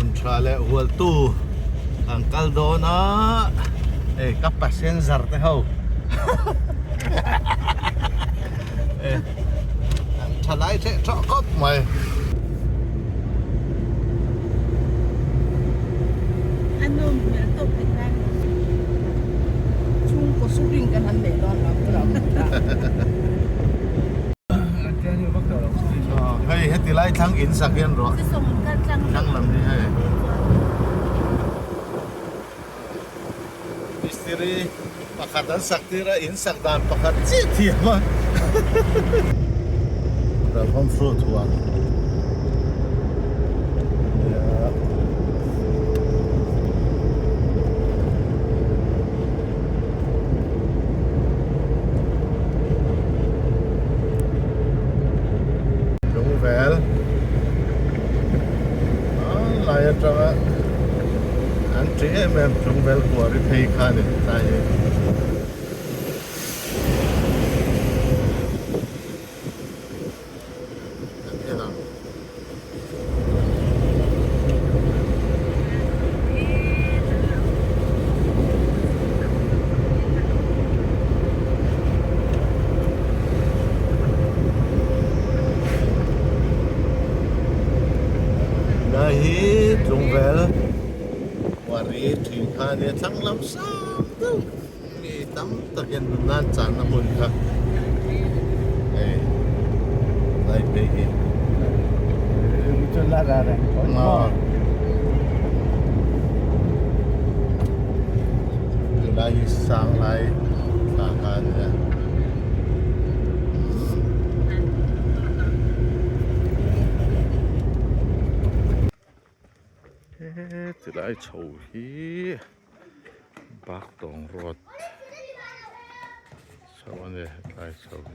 Hmun tha leh hualtu kan kal dawn a, hei ka passenger te ho an tha lai teh tawh khawp mai. A nawm hmel tawp ti khan chhungkaw shooting kan han neih dawn lo ka lo hmu ta. Hei heti lai thlang in sak hian ruah thlang lam hi hei mistiri pakhat an sak tir a in sak dan pakhat chiah thiam a dragon fruit huan Lungvel lai atanga an ṭih em em Lungvel kuari phei kha a ni tlai hi. Kan en ang. Lai hi tlungvel Wari thin kha a nia thlang lam sang deuh mi tam takin nan channa hmun kha hei lai phei hi Tunlai hi sang lai thla kha a nia. Tilai chho hi Baktawng road chho a ni hetlai chho hi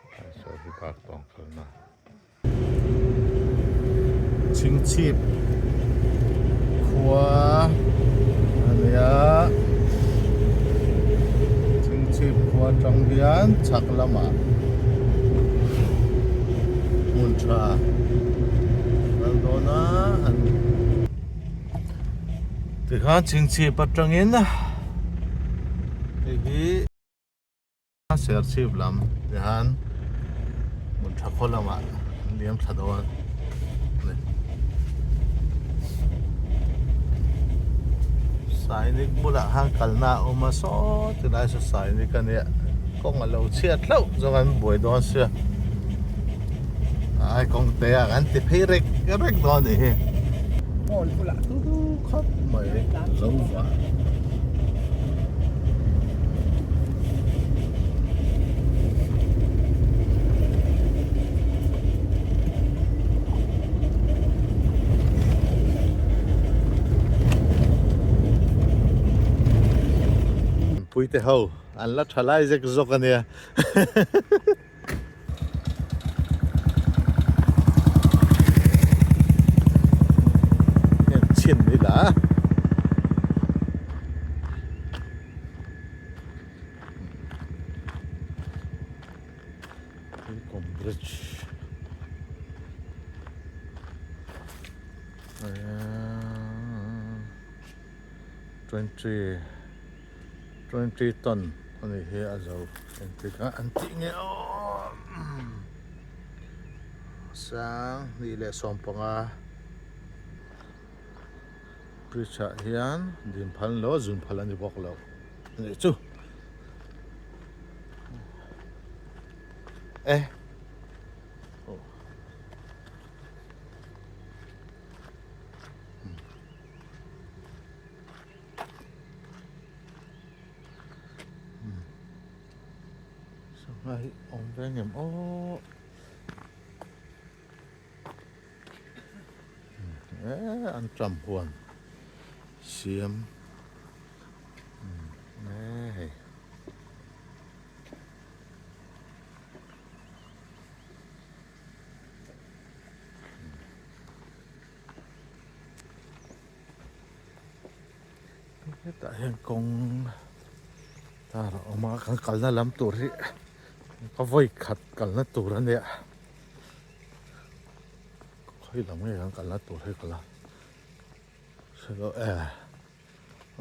hetlai chho hi Baktawng kalna. Chhingchhip khua a ni a Chhingchhip khua atang hian chhak lamah hmun tha kal dawn a an tikhan Chhingchhip atangin hei hi. Serchhip lam tihian hmun tha khaw lamah an liam thla dawn a ni. Sainik bulah khan kalna a awm a saw tilai saw sainik a nia kawng a lo chhiat hlauh zawng an buai dawn sia ai kawng te ah kan ti phei rek rek dawn a nih hi. Hall bulah tu tu khawp mai lo va. Puite ho an la tha lai zek zawk a nia. Chhin ila. Tuikum bridge 20 20 ton a ni hi a zo engtik a an tih nge aw 2015 bridge ah hian din phal lo zun phal a ni bawk lo a nih chu e aw. Sangha hi awm ve ngem aw e an tam huan siam e hei. Hetah hian kawng tar a awm a kan kalna lam tur hi ka vawi khat kalna tur a nia. Khawi lam nge kan kalna tur hi ka la hre lo e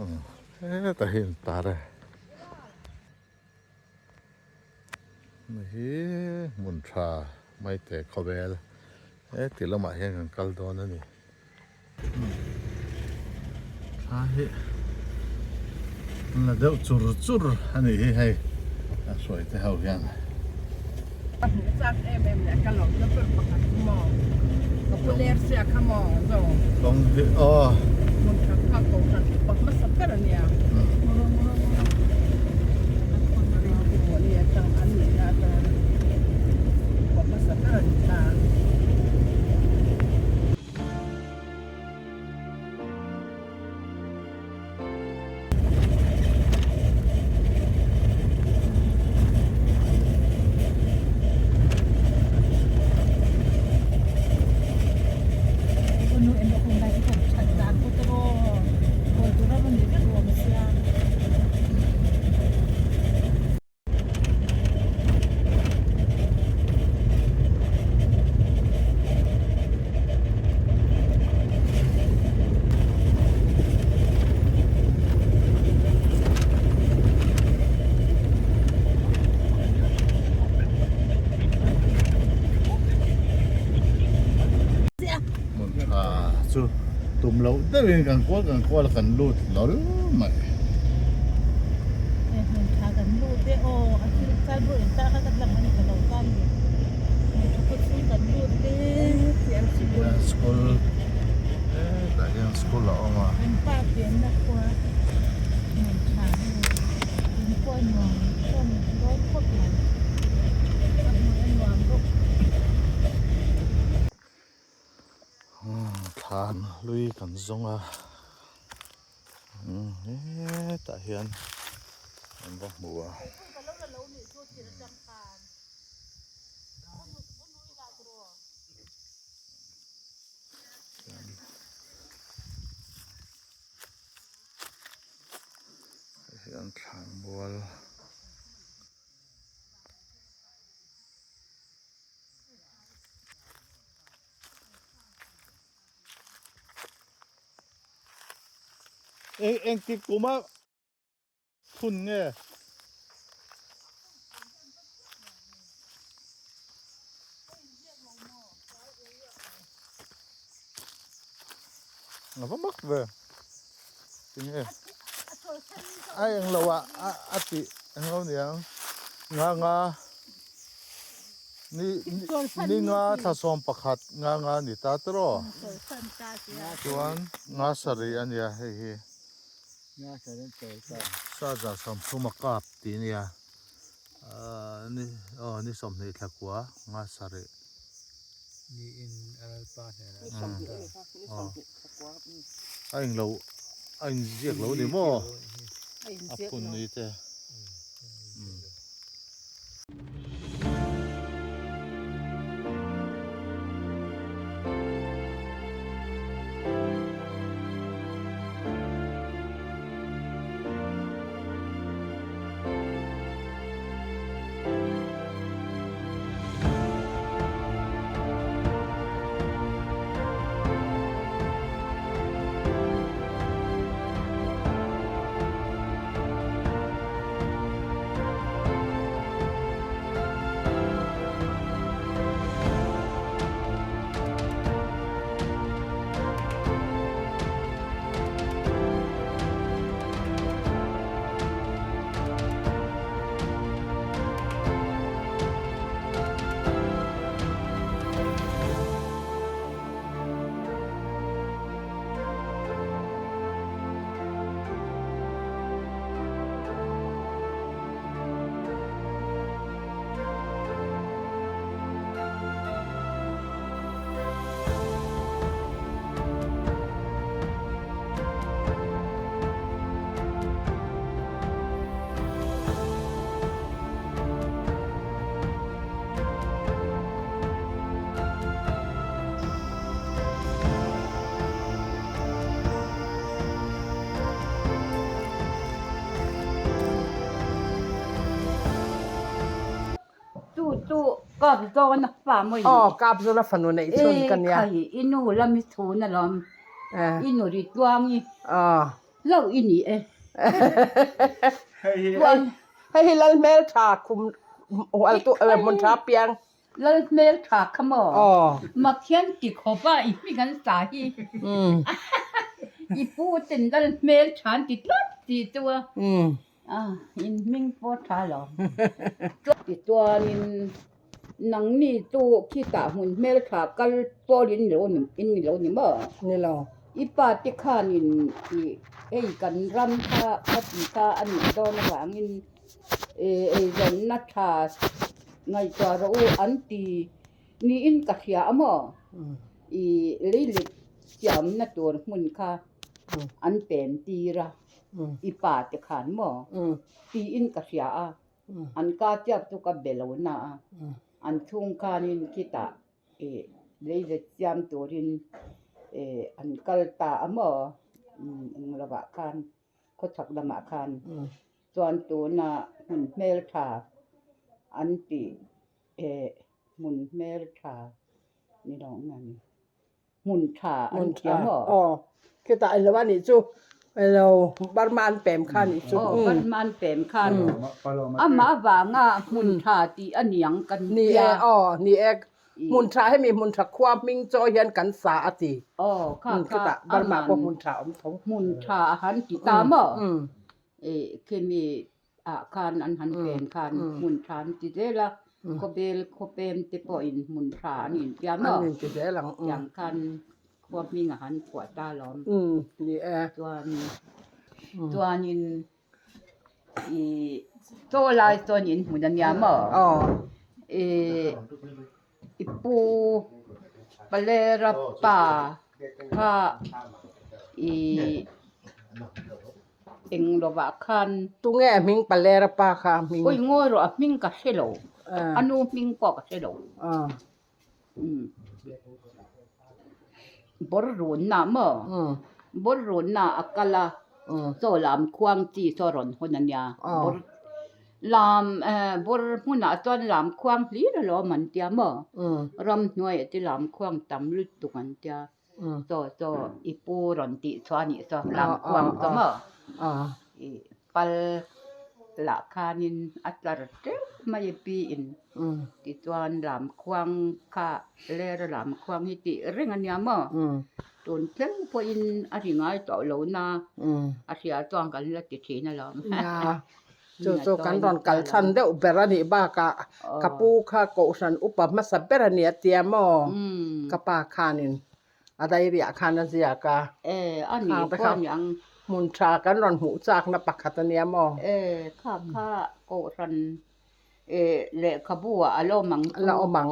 umm hetah hi in tar e hei hi hmun tha maite khawvel heti lamah hian kan kal dawn a ni. Thla hi an la deuh chur chur a nih hi hei a hruai te ho hian. Ka hmuh chak em em leh ka lawmna ber pakhat chu maw ka pu ler sia kha maw zo. Kawng hi aw. Hmun khat kha kohhran hi pa hmasa ber a nia. Ringtu atang an nihna atang pa hmasa ber a ni ta. Hmun tha chu tum loh deuhin kan kual kan kual a kan lut hlawl mai. He hmun tha kan lut e aw a thil chai pawh in tar kha ka tlang a ni ta lo ta ni hmun tha khaw chhung kan lut e. Hian school hetah hian school a awm a. An pa pianna khua hmun tha hei in pawh a nuam hlawm dawn khawp mai a hmun a nuam bawk. Thlan hlui kan zawng a hetah hian an va hmu a. Hei hian thlan mual. Eng engtik kuma phun nge? A va mak ve tinge a eng lo ah a tih eng lo niang nga nga ni ni nga thla sawm pakhat nga nga ni ta tawh chuan nga sarih a nia hei hi sa za sawmthum a kap tih a nia ahh ni aw ni sawmhnih thla kua nga sarih. A englo a inziak lo ni maw a phun ni te. Kap zawn a fa maw i Aw, kap zawn a fanu neih chhun ka nia. E khai, i nu lam i chhun alawm. I nu ri tluang i. Aw. Lo i ni e. Hei hi lal hmel tha khum hual tu hmun tha piang. Lal hmel tha kha maw? Aw. Mak hian ti khawp a i hming an sa hi. I pu ten lal hmel tha an ti tlat ti chu a. In hming pawh tha lo. Tichuanin nangni chu khitah hmun hmel tha kal pawl in ni lo ni maw? Ni lo. I pa te khanin ih hei kan ram kha khati kha a nih dawn avangin eizawnna tha ngaihtuah rawh u an ti niin ka hria a maw? Ih leilet siamna tur hmun kha an pen tir a. I pa te khan maw tiin ka hria a, an ka chiap chu ka be lo na a, an chhung khanin khitah ih leilet siam turin ih an kal ta a maw eng lovah khan khawchhak lamah khan chuan tuna hmun hmeltha an tih ih hmun hmeltha ni lo ang a ni. Hmun tha an ti maw? Aw, khitah ilo a nih chu, ilo Burma an pem kha a nih chu. Aw, Burma an pem khan amah avanga hmun tha tih a niang kan tia. Ni e, aw, ni e, hmun tha hemi hmun tha khua hming chaw hian kan sa a ti. Aw, kha kha Khitah Burma pawh hmun tha a awm tho. Hmun tha a han ti ta maw? Khimi ah khan an han pen khan hmun tha an ti zel a, khawbel khawpem te pawhin hmun tha an intia maw? An inti zel ang. Tiang khan khua hming a han phuah ta alawm. Ni e. Chuan chuanin ih chaw lai chuan in hmun a nia maw? Aw. Ih i pu Palera pa kha ih. Eng lovah khan. Tunge a hming Palera pa kha a hming? Ui ngawi rawh a hming ka hre lo. A nu hming pawh ka hre lo. Bawr runna maw? Bawr runna a kal a, chaw lam khuang chi saw rawn hawn a nia. Bawr lam bawr hmunah chuan lam khuang hlir alawm an tia maw? Ramhnuaiah te lam khuang tam lutuk an tia. Chaw chaw i pu rawn tih chhuah a nih saw lam khuang chaw maw i pal lah khanin a tlar teuh mai a piin tichuan lam khuang kha ler a lam khuang hi tih reng a nia maw tun thleng pawhin a ri ngai tawh lo na a hria chuan kan la ti thin alawm. Chu chu kan rawn kal chhan deuh ber a nih bakah ka pu kha kohhran upa hmasa ber a nia tia maw? Ka pa khanin a dairiah khan a ziak a. Khang te kha hmun tha kan rawn hmuh chakna pakhat a nia maw? Kha kha kohhran lehkhabu ah a la awm ang chu. A la awm ang.